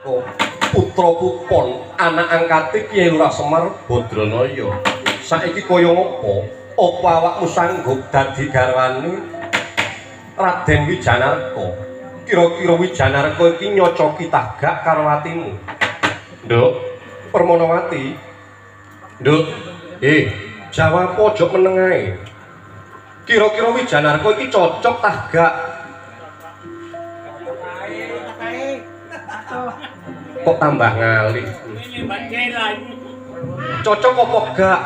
Putra Pupon, anak angkate Kyai Lurah Semar Badranaya. Saiki kaya ngapa? Apa awakmu sanggup dadi garwane Raden Wijanarka? Kira-kira Wijanarka iki nyocoki ta gak karo atimu? Nduk, Permanawati. Nduk, jawab aja meneng ae. Kira-kira Wijanarka iki cocok ta gak? Kok tambah ngalih? Cocok apa gak?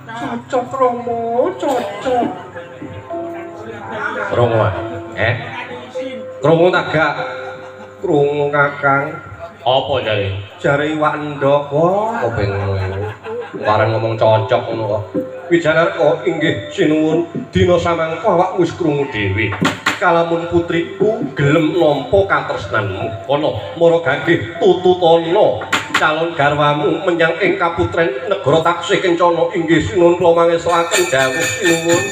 Cocok Romo, cocok. Krungu ah? Krungu ta gak? Krungu Kakang. Apa jare? Jare iwak endhog. Wah, kok bingung. Bareng ngomong cocok ngono kok. Wijanarka inggih sinuwun, dina samangka awak wis krungu dhewe. Kalamun putriku gelem nampa katresnanmu. Kono mara gagih tututana calon garwamu menyang ing kaputren negara taksih kencana. Inggih sinuwun, kula mangesaken dawuh sinuwun.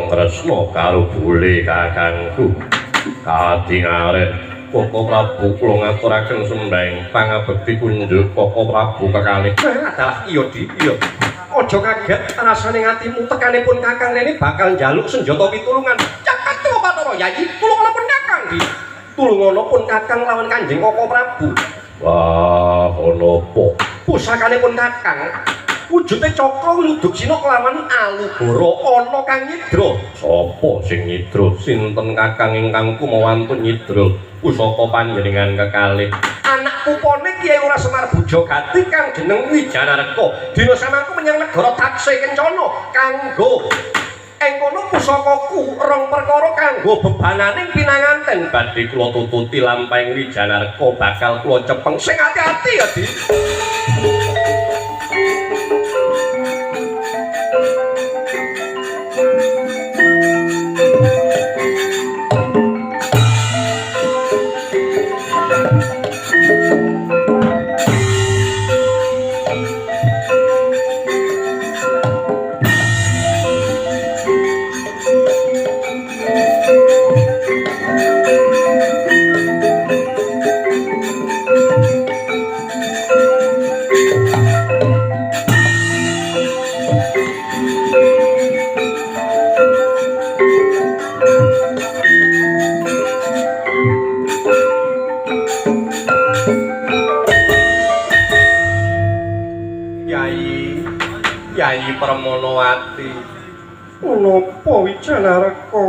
Tresna karo bule kakangku kadingaren Koko Prabu kula ngaturaken sembahing pangabekti kunjuk Koko Prabu kekalih. Adalah iya Di, iya. Aja kaget rasane atimu tekanipun Kakang rene bakal njaluk senjata pitulungan. Caket Bathara Yayi, tulungono pun Kakang Di. Tulungono pun Kakang lawan Kanjeng Koko Prabu. Wah, ana apa? Pusakanipun Kakang wujude cakra wiluduksina kelawan alugara ana kang nyidra. Sapa sing nyidra? Sinten Kakang ingkang kumawantun nyidra pusaka panjenengan kekalih? Anak pupone Kyai Lurah Semar Bujogati kang jeneng Wijanarka. Dina samangku menyang negara Taksih Kencana kanggo ing kono pusakaku rong perkara kanggo bebananing pinanganten badhe kula tututi lampahing Wijanarka bakal kula cepeng. Sing ati-ati ya Di. Yayi Permanawati. Menapa Wijanarka?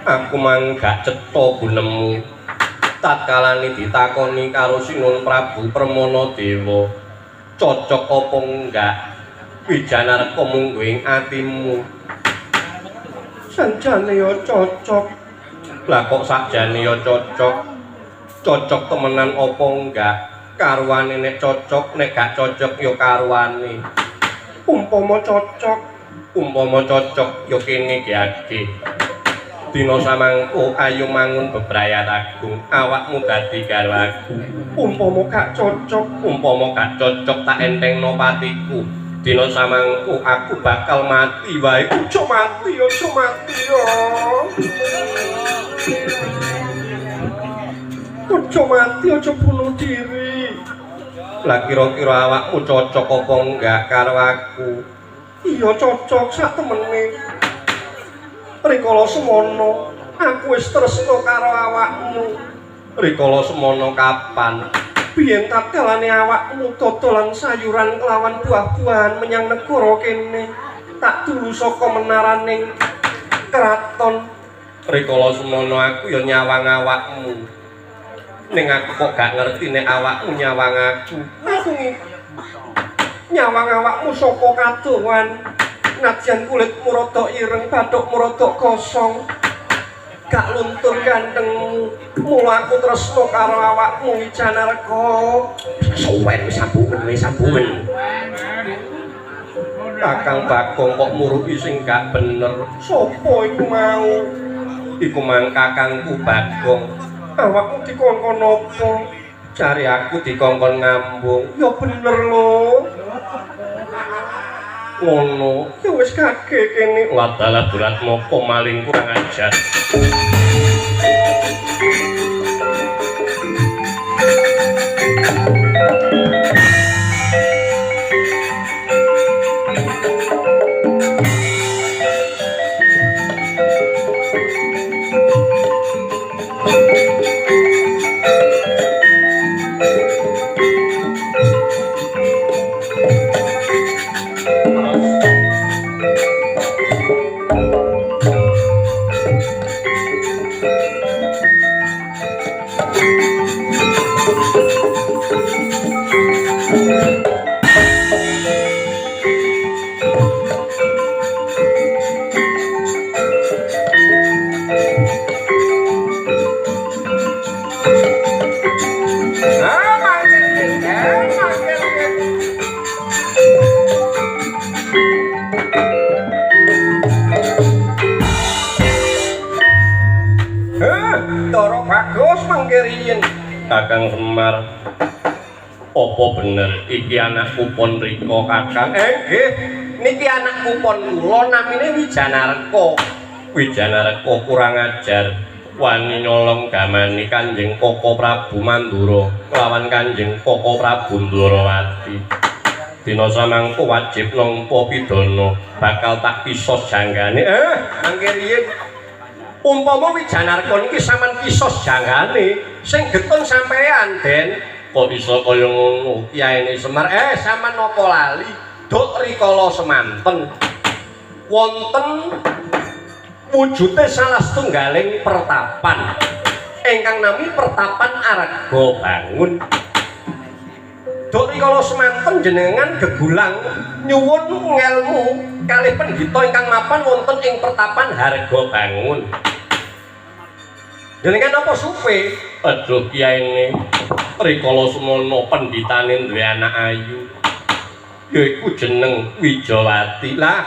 Aku mang gak cetha gunemu. Tatkalane ditakoni karo Sinun Prabu Permana Dewa, cocok apa enggak Wijanarka munggo ing atimu? Sanjane ya cocok. Lah kok sakjane ya cocok? Cocok temenan apa enggak? Karuane nek cocok, nek gak cocok ya karuane. Umpama cocok, umpama cocok ya kene ge. Dina samangko ayo mangun bebrayat agung, awakmu dadi garwaku. Umpama gak cocok, umpama gak cocok tak entengno patiku. Dina samangko aku bakal mati wae. Ojo mati, ojo mati yo. Aja mati, aja bunuh diri. Lah kira-kira awakmu cocok apa enggak karo aku? Iya cocok sak temene. Rikala semono, aku wis tresna karo awakmu. Rikala semono kapan? Biyen tatkalane awakmu dodolan sayuran kelawan buah-buahan menyang negara kene. Tak tulu saka menaraning keraton. Rikala semono aku ya nyawang awakmu. Ning aku kok gak ngerti nek awakmu nyawang aku. Aku nyawang awakmu saka kadohan. Najan kulitmu rada ireng, bathukmu rada kosong, gak luntur gantengmu. Mula aku tresna karo awakmu Wijanarka. Suwen wis sambungen, wis sambungen. Kakang Bagong kok muruki sing gak bener. Sopo iku mau? Iku mang kakangku Bagong. Awakmu dikongkon apa? Cari aku dikongkon ngambung. Ya bener lho. Ngono. Ya wis kage kene. Wadalah Duratmoko maling kurang ajar. Kakang Semar, apa bener iki anak pupon rika Kakang? Nggih, niki anak pupon kula namine Wijanarka. Wijanarka kurang ajar, wani nyolong gamane Kanjeng Koko Prabu Mandura kelawan Kanjeng Koko Prabu Ndorowati. Dina samangko wajib nampa pidana, bakal tak kisos janggane. Mangke riyin umpama Wijanarka niki sampean kisos janggane, sing getun sampean, Den. Kok iso kaya ngono? Kiyaine Semar, sampean napa lali? Duk rikala semanten wonten wujute salah setunggaling pertapan ingkang nami Pertapan Arga Bangun. Duk rikala semanten jenengan gegulang nyuwun ngelmu kalih pendhita ingkang mapan wonten ing Pertapan Harga Bangun. Jenengan apa supe? Aduh kiyaine, rikala semono pendhitane duwe anak ayu yaiku jeneng Wijawati. Lah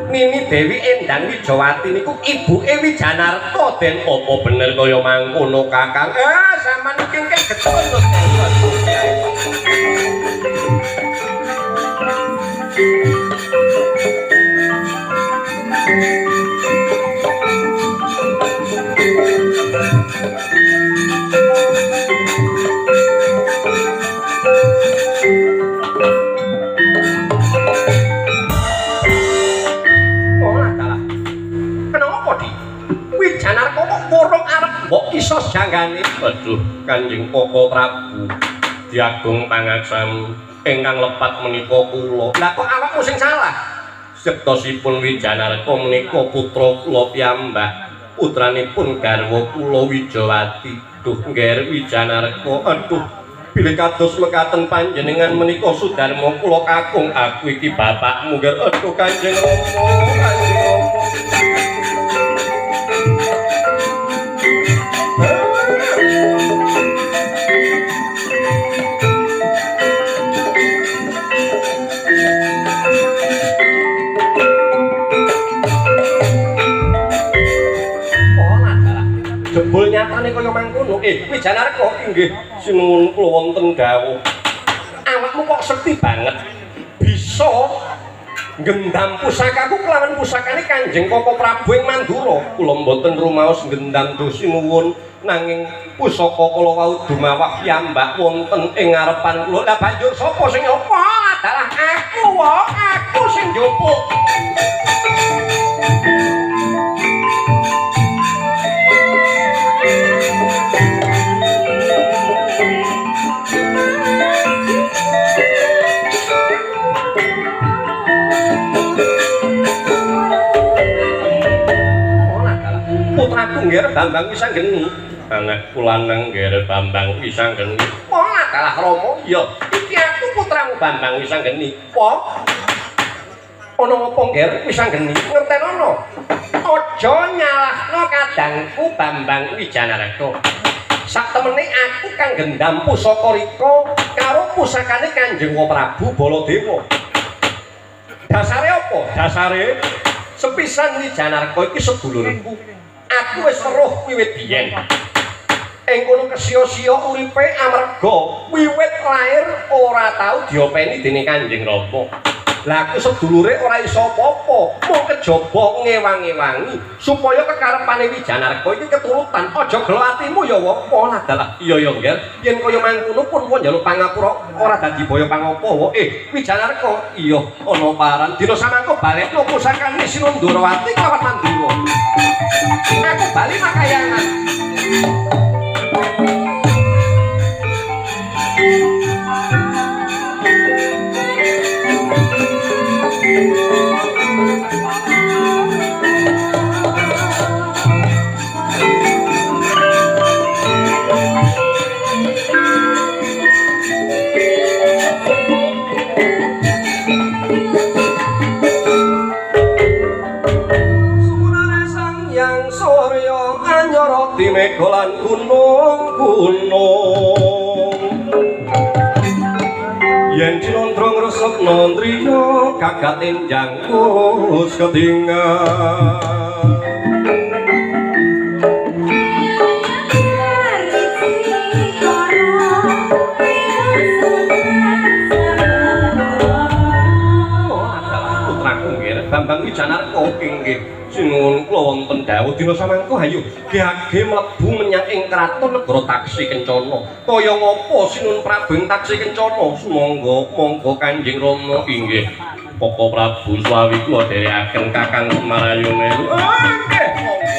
Nini Dewi Endang Wijawati niku ibuke Wijanarka, Den. Apa bener kaya mangkono Kakang? Sampean iki engke getun lho. Wijanarka kok kurung arep mbok kisos janggane. Aduh, Kanjeng Koko Prabu diagung pangaksami ingkang lepat menika kula. Lah kok awakmu sing salah? Sektosipun Wijanarka menika putra kula piyambak, putranipun garwa kula Wijawati. Duh, ngger Wijanarka, aduh, bilih kados mekaten panjenengan menika sudarma kula kakung, aku iki bapakmu, ngger. Aduh, Kanjeng Rama, Kanjeng Rama. Jebul nyatane kaya mangkono. Wijanarka inggih sinuwun kula wonten dawuh. Awakmu kok sekti banget bisa Gendam pusakaku kelawan pusakane Kanjeng Koko Prabu ing Mandura. Kula mboten rumaos gendam sinuwun nanging pusaka kala wau dumawah piyambak wonten ing ngarepan kula. Lah banjur sapa sing nyapa? Adalah aku, wae, aku sing njupuk. Putraku Ngger Bambang Wisanggeni. Anakku lanang Ngger Bambang Wisanggeni. Wah, adalah Rama. Ya, iki aku putramu Bambang Wisanggeni. Wah. Ana apa Ngger Wisanggeni? Ngertenono. Aja nyalahno kadangku Bambang Wijanarko. Saktemene aku kang gendam pusaka rika karo pusakane Kanjeng Prabu Baladewa. Dasare apa? Dasare sepisan Wijanarko iki sedulurku. Aku wis weruh wiwit biyen. Ing kono kesiya-siya uripe amarga wiwit lair ora tau diopeni dening Kanjeng Rama. Lah aku sedulure ora iso apa-apa, mung kejaba ngewang-ewangi supaya kekarepane Wijanarko iki keturutan. Aja gelo atimu ya apa adalah. Iya ya Ngger, yen kaya mangkono pun kula njaluk pangapura ora dadi baya pangopo wa. Wijanarko, iya ana paran dina samangko balekno pusakane Sinundurawati kelawan Mandura. Aku bali makayangan. Mega lan gunung-gunung yen cinandra ngresepna ndriya gagat enjang wus ketingal. Putraku nggih Bambang Wijanarko inggih sinuwun kula wonten dawuh dina samangka hayu gage mlebu menyang ing kraton negara Taksi Kencana. Kaya ngapa Sinuwun Prabu ing Taksi Kencana? Sumangga monggo Kanjeng Rama inggih. Koko Prabu Slawi kula dherekaken Kakang Semarayu melu. Nggih monggo.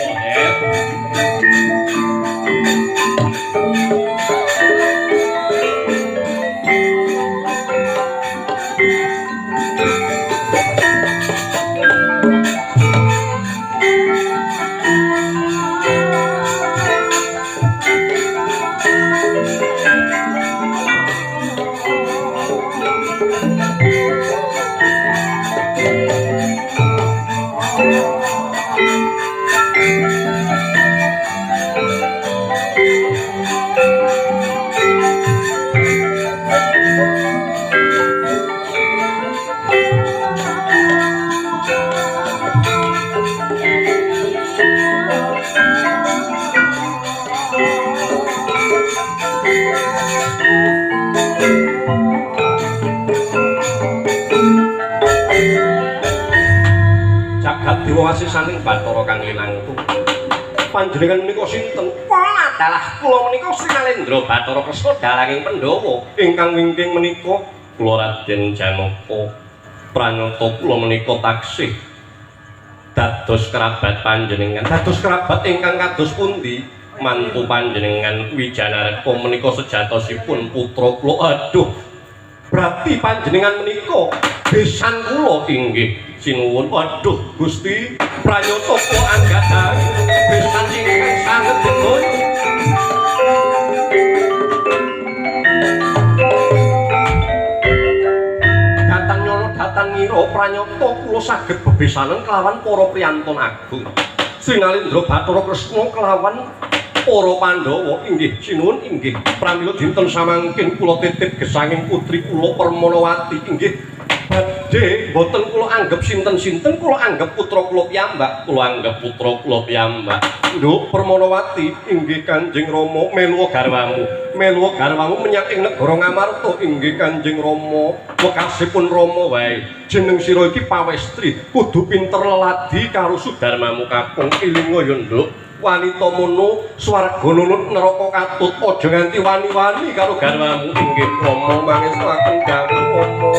Jagat dewa wasisaning Bathara kang linangkung. Panjenengan menika sinten? Wah, dalah kula menika Sri Nalendra Bathara Kresna dalanging Pandhawa. Ingkang wingking menika kula Raden Janaka. Pranyata kula menika taksih dados kerabat panjenengan. Dados kerabat ingkang kados pundi? Mantu panjenengan Wijanarko menika sejatosipun putra kula. Aduh, berarti panjenengan menika besan kula inggih sinuwun. Aduh Gusti, pranyata kula anggadhahi besan ingkang sanget sedaya. Datan nyono datan ngira pranyata kula saged bebesanan kelawan para priyantun agung Sri Nalendra Bathara Kresna kelawan para Pandhawa inggih sinuwun inggih. Pramila dinten samangkin kula titip gesanging putri kula Permanawati inggih. Badhe mboten kula anggep sinten-sinten, kula anggep putra kula piyambak, kula anggep putra kula piyambak. Nduk Permanawati, inggih Kanjeng Rama, melu garwamu. Melu garwamu menyang ing negara Ngamarta, inggih Kanjeng Rama. Wekasipun Rama wae. Jeneng sira iki Pawestri, kudu pinter leladi karo sudarmamu kakung. Ilinga ya, Nduk. Wanita mono swarga nunut neraka katut, aja nganti wani-wani karo garwamu. Inggih Rama, mangestuaken dawuh Rama.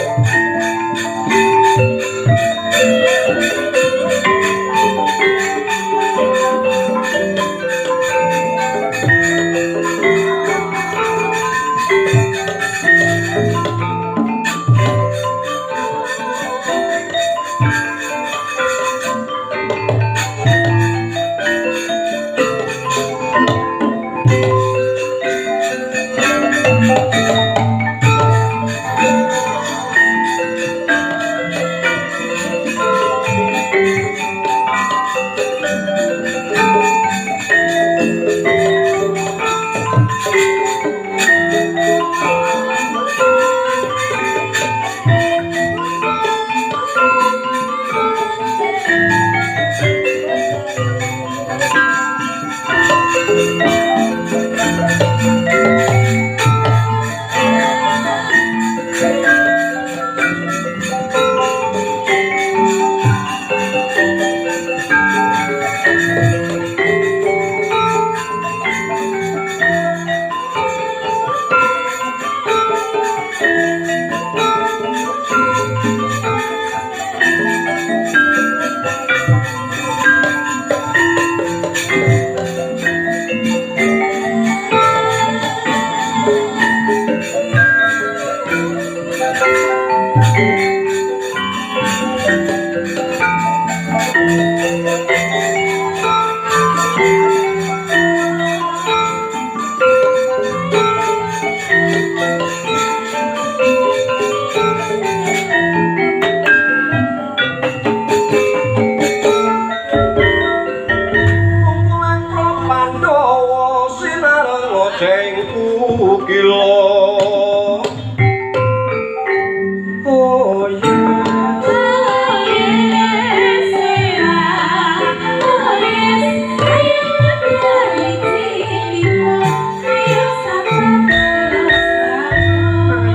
Pandhawa sinarenga jengku kila. Oh yeah.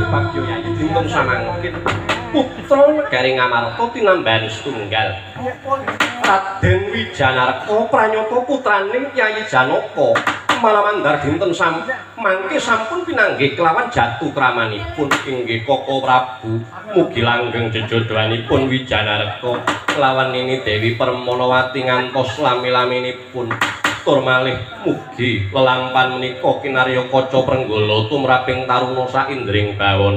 Bagyo Yayi dinten samangkin putra negari Ngamarta tinambahan setunggal Raden Wijanarko pranyata putraning Kyai Janaka malamandar dinten mangke sampun pinanggih kelawan jatu kramanipun inggih Koko Prabu. Mugi langgeng jejodhoanipun Wijanarko kelawan Nini Dewi Permanawati ngantos lami-laminipun. Tur malih mugi lelampan menika kinarya kaca prenggala tumraping taruna saindring bawana.